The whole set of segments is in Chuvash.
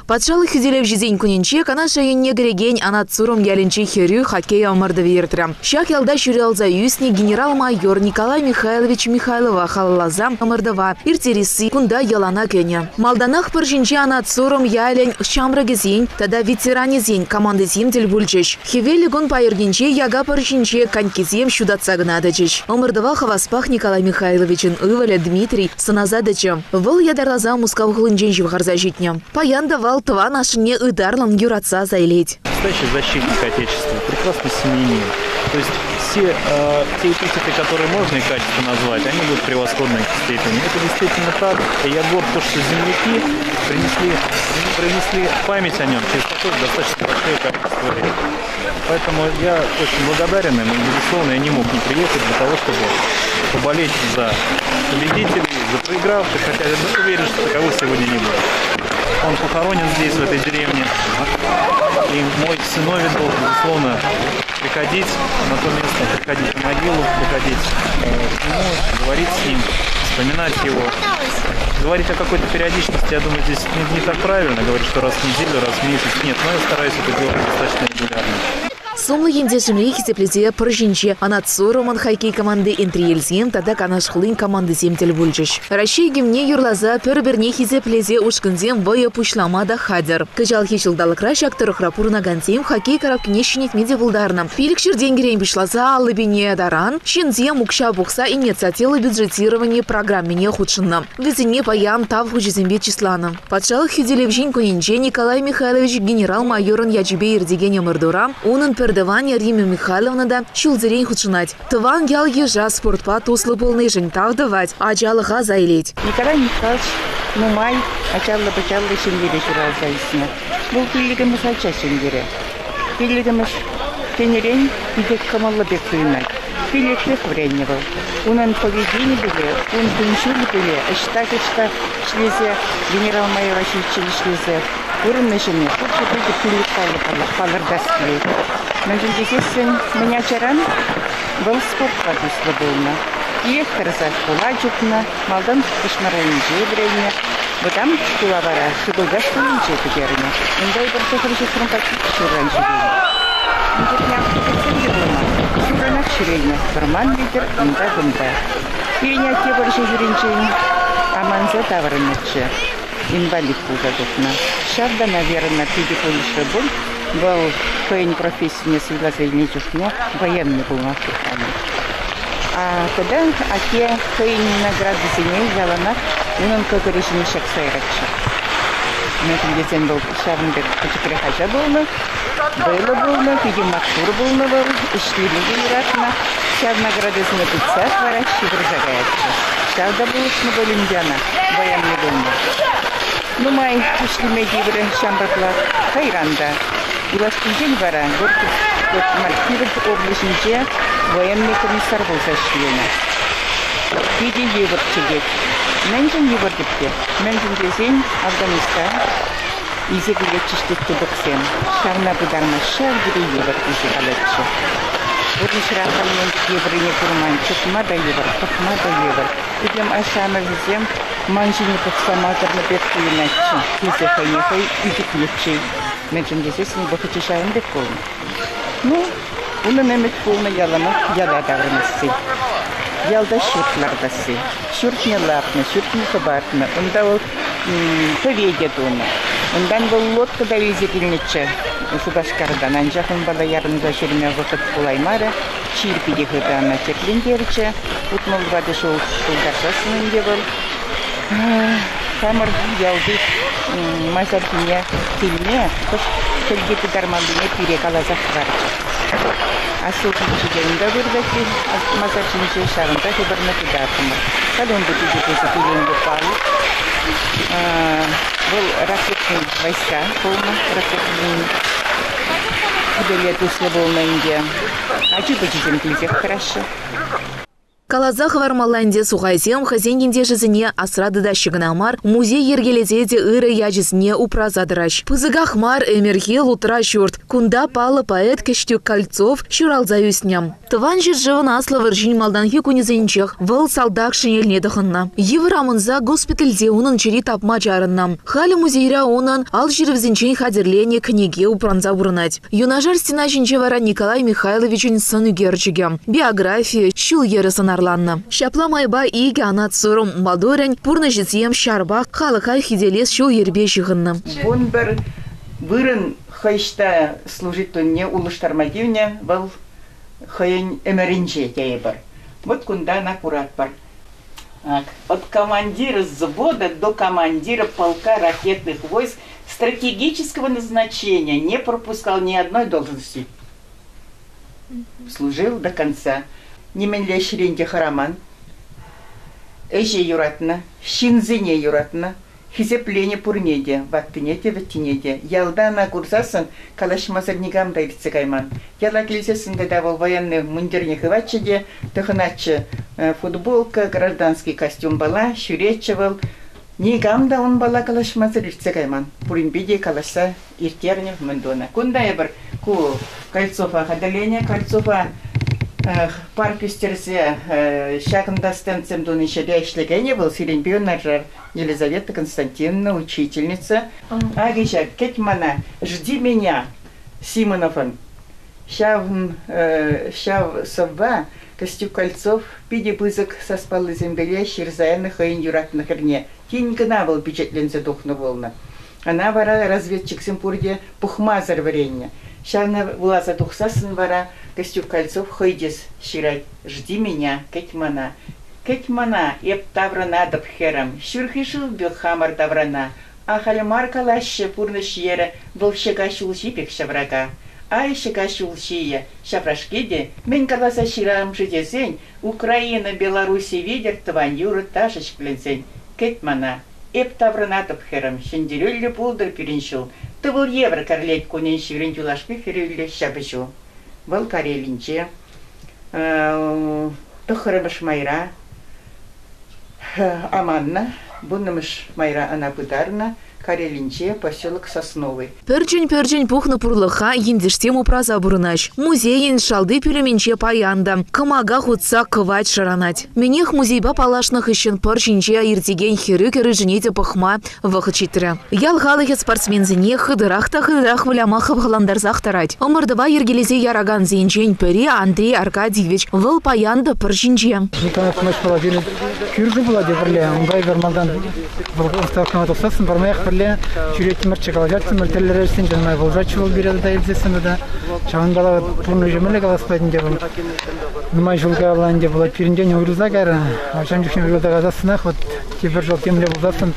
Патшалӑх хӳтӗлевҫисен кунӗнче Канаш районне кӗрекен Анат Сурӑм ялӗнчи хӗрӳ хоккей ӑмӑртӑвӗ иртрӗ. Ҫак ялта ҫуралса ӳснӗ генерал-майор Николай Михайлович Михайлова халалласа ӑмӑртӑва ирттересси кунта йӑлана кӗнӗ. Малтанах пӑр ҫинче Анат Сурӑм ялӗн ҫамрӑкӗсен тата ветеранӗсен командисем тӗл пулчӗҫ. Хӗвеллӗ кун пайӑркинче яка пӑр ҫинче конькисем ҫутатса кӑна тӑчӗҫ. Ӑмӑртӑва хаваспах Николай Михайловичӑн ывӑлӗ Дмитрий сӑнаса тӑчӗ. Вӑл ятарласа Мускав хулинчен ҫывхарса ҫитнӗ. Паян та вӑл тӑван ашшӗне ытарлӑн юратса аса илет. Настоящий защитник Отечества, прекрасный семьянин. То есть все те эпитеты, которые можно и качество назвать, они будут превосходной степени. Это действительно так. И я горд, то, что земляки принесли память о нем через такое достаточно большое количество лет. Поэтому я очень благодарен им, и, безусловно, я не мог не приехать для того, чтобы поболеть за победителей, за проигравших, хотя я уверен, что таковых сегодня не будет. Он похоронен здесь, в этой деревне. И мой сыновец должен, безусловно, приходить на то место, приходить в могилу, приходить к нему, говорить с ним, вспоминать его. Говорить о какой-то периодичности, я думаю, здесь не так правильно, говорить, что раз в неделю, раз в месяц. Нет, но я стараюсь это делать достаточно регулярно. Сумлӑ ентешӗмӗре хисеплесе пӑр ҫинче Анат Сурӑмӑн хоккей команди Энтриелсем тата Канаш хулин командисем тӗл пулчӗҫ. Раҫҫей гимнне юрласа пӗр-пӗрне хисеплесе ушкӑнсем вӑйӑ пуҫлама та хатӗр. Кӑҫалхи ҫулталӑкра ҫак тӑрӑхра пурӑнакансем хоккей коробкине ҫӗнетме те пултарнӑ. Пилӗкҫӗр тенкӗрен пуҫласа 50 пине таран ҫынсем укҫа пухса инициатива бюджетировани программине хутшӑннӑ. Вӗсене паян тав хучӗсемпе чысланӑ. Патшалӑх хӳтӗлевҫин кунӗнче Николай Михайлович генерал-майорӑн ячӗпе иртекен ӑмӑртура унӑн пӗртӑванӗ Римма Михайловна та ҫулсерен хутшӑнать. Тӑван ял-йыша спортпа туслӑ пулнишӗн тав тӑвать, ачалӑха аса илет. Николай Михайлович нумай ачаллӑ-пӑчаллӑ ҫемьере ҫуралса ӳснӗ. Вӑл пиллӗкӗмӗш ача ҫемьере. Пиллӗкӗмӗш тенӗрен питӗ кӑмӑллӑ пек туйӑнать. Пиллӗклӗх вӗреннӗ вӑл. Унӑн поведени пулӗ, ун кун-ҫулӗ пулӗ ӑҫта-ӑҫта ӗҫлесе, генерал-майора ҫитиччен ӗҫлесе пурӑннӑ ҫынни пурте питӗ пиллӗк палӑртас килет. Мӗншӗн тесессӗн мӗн ачаран вӑл спортпа туслӑ пулнӑ. Ирех тӑрса шкула чупнӑ, малтан Кӑшмар районӗнче вӗреннӗ, вӑтам шкула вара Шупашкар хулинче пӗтернӗ. Унта эпир тӑхӑр ҫухрӑм патне ҫурран ҫӳренӗ. Ун чухне автобуссем те пулман, ҫурранах ҫӳренӗ, вӑрман витӗр унта-кунта. Пирӗн атте вӑрҫӑ хирӗнчен аманса таврӑннӑччӗ, инвалид пулса тухнӑ. Ҫав та, наверное, питӗ пулӑшрӗ пуль. Вӑл хӑйӗн профессине суйласа илнӗ чухне военный пулма шутланӑ. А тата атте хӑйӗн наградисене яланах унӑн кӑкӑрӗ ҫине ҫакса яратчӗ. Мӗншӗн тесен вӑл ҫавӑн пек пӗчӗкрех ача пулнӑ, вӑйлӑ пулнӑ, питӗ маттур пулнӑ вӑл, ӗҫлеме те юратнӑ. Ҫав наградӑсене тытсах вара ҫывӑрса каятчӗ. Ҫав та пулӑшнӑ пуль ӗнтӗ ӑна военный пулнӑ. Нумай ӗҫлеме тиврӗ ҫамрӑклах, кайран та. Юлашкинчен вара Горький облаҫӗнче военный комиссар пулса ӗҫленӗ. Питӗ йывӑрччӗ тет. Мӗншӗн йывӑр тет? Мӗншӗн тесен Афганистан илсе килетчӗҫ тет тупӑксем. Ҫавна пытарма ҫав тери йывӑр тесе калатчӗ. Пурнӑҫра халь йывӑррине курман, чӑтма та йывӑр, пӑхма та йывӑр. Вӗсем ашшӗ-амӑшӗсем ман ҫине пӑхса макӑрнӑ пек туйӑнатчӗ, тесе хӑйне хӑй ӳкӗтлетчӗ. Мӗншӗн тесессӗн вӑхӑчӗ ҫавӑн пек пулнӑ. Ну, унӑн ӗмӗт пулнӑ яланах яла таврӑнасси. Ялта ҫурт лартасси. Ҫуртне лартнӑ, ҫуртне хӑпартнӑ. Унта вӑл пӗве те тунӑ. Унтан вӑл лодка та илсе килнӗччӗ Шупашкартан, анчах унпала ярӑнса ҫӳреме вӑхӑт пулаймарӗ. Чир питӗ хытӑ ӑна тертлентерчӗ. 64 ҫул тултарсассӑн ӗнтӗ вӑл хамӑр ялти масарсене килме кӑшт кӗлте тытармаллине пире каласах хӑварчӗ. Аслӑ пичче унта выртать масар ҫинче, ҫавӑнта хӑпарма тытаттӑмӑр. Халь унта питӗ пысӑк илемлӗ палӑк. Вӑл ракетный войска пулнӑ, ракетный хӗвеле туслӑ пулнӑ ӗнтӗ. Ачи-пӑчисем килсех тӑраҫҫӗ. Каласа хӑвармалла ӗнтӗ, сухайсем хӑйсен ентешӗсене асра тытаҫҫӗ кӑна мар, музей йӗркелесе те ырӑ ячӗсене упраса тӑраҫ. Пысӑках мар ӗмӗрхи лутра ҫурт. Кунта паллӑ поэт Кӗҫтюк Кольцов ҫуралса ӳснӗ. Тӑван ҫӗршывӑн Аслӑ вӑрҫин малтанхи кунӗсенчех вӑл салтак шинельне тӑхӑннӑ. Йывӑр аманса госпитальте унӑн чӗри тапма чарӑннӑ. Халӗ музейра унӑн ал ҫырӑвӗсенчен хатӗрленӗ кӗнеке упранса пурӑнать. Юнашар стена ҫинче вара Николай Михайловичӑн сӑн ӳкерчӗкӗ, биографийӗ, ҫул-йӗрӗ сӑнарланнӑ. Ҫапла майпа икӗ Анат Сурӑм малтурӗн пурнӑҫӗсем ҫарпа халӑха хӳтӗлес ҫул-йӗрпе ҫыхӑннӑ. 11 вырӑн хӑй ӑҫта служить тунине улӑштарма тивнӗ вӑл хӑйӗн ӗмӗрӗнче тейӗпӗр. Вот кунта ӑна куратпӑр. От командира взвода до командира полка ракетных войск стратегического назначения не пропускал ни одной должности. Служил до конца. Нимӗнле ӗҫрен те хӑраман. Ӗҫе юратнӑ, ҫынсене юратнӑ, хисепленӗ пурне те, ваттине те, вӗттине те. Ялта ӑна курсассӑн калаҫмасӑр никам та иртсе кайман. Яла килсессӗн тата вӑл военный мундирне хыватчӗ те тӑхӑнатчӗ футболка, гражданский костюмпала ҫӳретчӗ вӑл. Никам та унпала калаҫмасӑр иртсе кайман. Пуринпе те калаҫса ирттернӗ мӗн тунӑ. Кунта эпир ку Кольцова хатӗрленӗ. Кольцова парк ӳстерсе ҫакӑнта стендсем тунӑ ҫӗре ӗҫлекенӗ вӑл сирӗнпе юнашар Елизавета Константиновна, учительница. Акӑ ҫак кӗт мана, жди меня Симоновӑн. Ҫав, ҫав сӑвва Костюк Кольцов питӗ пысӑк саспаллисемпеле ҫырса янӑ хӑйӗн юратнӑ хӗрне. Тин кӑна вӑл пичетленсе тухнӑ пулнӑ. Ӑна вара разведчиксем пурте пӑхмасӑр вӗреннӗ. Ҫавна вуласа тухсассӑн вара Костюк Кольцов хӑй те ҫырать: «Жди меня, кӗт мана. Кӗт мана, эп таврӑнатӑп, хӗрӗм, ҫурхи шыв пек хамӑр таврана. Ахаль мар калаҫҫӗ пурнӑҫ йӗрӗ вӑл ҫӑка ҫулҫи пек ҫаврака. Ай, ҫӑка ҫулҫийӗ, ҫаврашки те, мӗн каласа ҫырам-ши тесен, Украина, Белорусси витӗр тӑван юрӑ ташӑ ҫӗкленсен, кӗт мана, эп таврӑнатӑп, хӗрӗм, ҫӗнтерӳллӗ пултӑр пирӗн ҫул, тӑвӑл евӗр кӗрлет кунӗн-ҫӳрен юлашки хӗрӳллӗ ҫапӑҫу. Вӑл Карелинче, тӑххӑрмӗш майра аманнӑ, вуннӑмӗш майра ӑна пытарнӑ, Карелинче поселок Сосновый. Пӗрчӗн-пӗрчӗн пухнӑ пурлӑха ентешсем упраса пурӑнаҫ. Музейӗн шалти пӳлӗмӗнче паян та кӑмака хутса кӑвайт шӑранать. Мӗнех, музейпа паллашнӑ хыҫҫӑн пӑр ҫинче иртекен хӗрӳ кӗрешӳне те пӑхма вӑхӑт ҫитрӗ. Ял халӑхӗ спортсменсене хытӑрах та хытӑрах выляма хавхалантарсах тӑрать. Ӑмӑртӑва йӗркелесе яракансенчен пӗри Андрей Аркадьевич. Вӑл паян та пӑр ҫинче. Николай Иванович пулать, кӳршӗ пулать пӗрле. Унпа эпир малтан вӑл ӑсталӑхна тухсассӑн пӗрмаях пӗрле ҫӳреттӗмӗрччӗ, калаҫаттӑмӑр, тӗллересен нумай пулӑшатчӗ вӑл пире тата илсессӗн тата. Ҫавӑнпа пурнӑҫӗ мӗнле калас пулать ӗнтӗ вӑл. Нумай ҫул каялла ӗнтӗ пулать пирӗнтен уйрӑлса кайрӗ. Ҫавӑн чухне уйрӑлса кайсассӑнах вот тепӗр ҫул темле пулсассӑн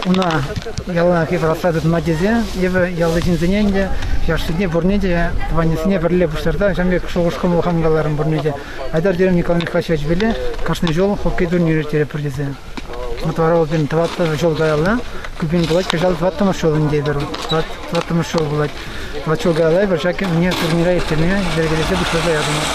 уна яланах эпир асра тытма тесе эпӗ ялти ҫынсене ӗнтӗ яшсене пурне те тӑванӗсене пӗрле пуҫтарса ҫавӑн пек шухӑш-кӑмӑл хам каларӑм пурне те. Айтар терӗм Николай Михайлович пӗрле кашни ҫул хоккей турнирӗ ирттеретпӗр тесе. Вот вара вӑл пирӗн тӑваттӑ ҫул каялла купин пулать, кӑҫал тӑваттӑмӗш ҫул ӗнтӗ эпир. Тӑваттӑмӗш ҫул пулать. Вот ҫул каялла эпир ҫак мне турнира ирттерме йӗркелесе пуҫласа ятӑмӑр.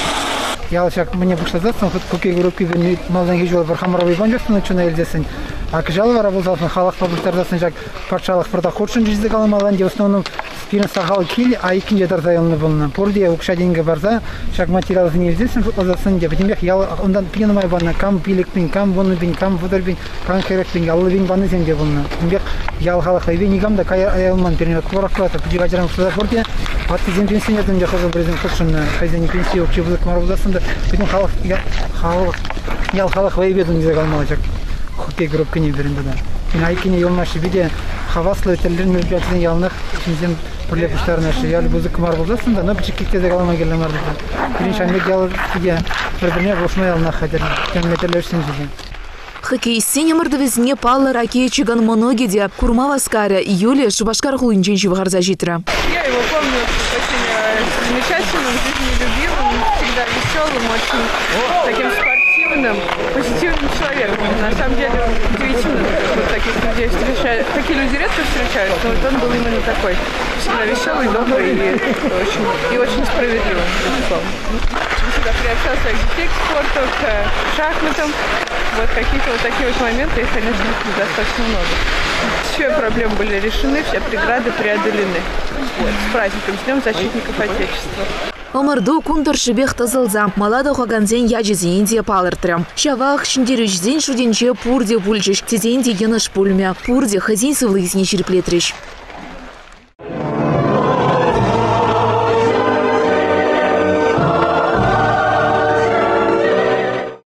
Ял ҫак мӗне пуҫласассӑн хут хоккей группи малтанхи ҫул пӗр хамӑр вӑйпа чухне чуна илсессӗн, а кӑҫал вара пулсассӑн халӑхпа пуҫтарсассӑн ҫак патшалӑх пӑртак хутшӑнчӗ тесе каламалла ӗнтӗ. В основном пирӗн сахал кил айккинче тӑрса юлнӑ пулнӑ. Пурте укҫа-тенкӗ парса ҫак материалсене илсессӗн шутласассӑн те пӗтӗмпех ял унтан питӗ нумай панӑ. Кам 5 пин, кам 10 пин, кам 30 пин, кам 40 пин, 50 пин панисем те пулнӑ. Пӗтӗмпех ял халӑх вӑйпе никам та кая юлман пирӗн. Вот хӑвӑрах пӗчӗк ачаран пуҫласа пурте ваттисем пенсионерсем те хӑшӗ-пӗрисем хутшӑннӑ. Хӑйсен пенси укҫи пысӑк мар пулсассӑн та пӗтӗм халӑх халӑх ял халӑх вӑйӗпе тунӑ тесе каламалла ҫак хоккей коробкине пирӗн тата. Айккине юлмаҫҫӗ питӗ хаваслӑ тӗрлӗ мероприятисен яланах ҫынсем пӗрле пуҫтарӑнаҫҫӗ. Ялӗ пысӑк мар пулсассӑн та, но пӗчӗкки тесе калама кирлӗ мар тесе. Пирӗн ҫавӑн пек ял питӗ пӗр-пӗрне пулӑшма яланах хатӗр. Темле тӗрлӗ ӗҫсенче те. Хоккеистсен ӑмӑртӑвӗсене паллӑ ракетчикӑн мӑнукӗ те курма васкарӗ. Юлия Шупашкар хулинчен ҫывхарса ҫитрӗ. Я его помню очень замечательным, жизнелюбивым, всегда веселым, очень таким спортивным, позитивным человеком. На самом деле удивительно, вот таких людей встречают. Такие люди редко встречаются, но вот он был именно такой. Всегда веселый, добрый и очень справедливый, безусловно. всегда приобщал своих детей к спорту, к шахматам. Вот какие-то вот такие вот моменты, их, конечно, достаточно много. Все проблемы были решены, все преграды преодолены. Вот. С праздником, с Днем Защитников Отечества. Ӑмӑрту кун тӑршшӗпех тӑсӑлса мала тухакансен ячӗсене те палӑртрӗ. Ҫавах ҫӗнтерӳҫӗсен шутӗнче пурте пулчӗҫ тесен те йӑнӑш пулмӗ. Пурте хӑйсен сывлӑхӗсене ҫирӗплетрӗҫ.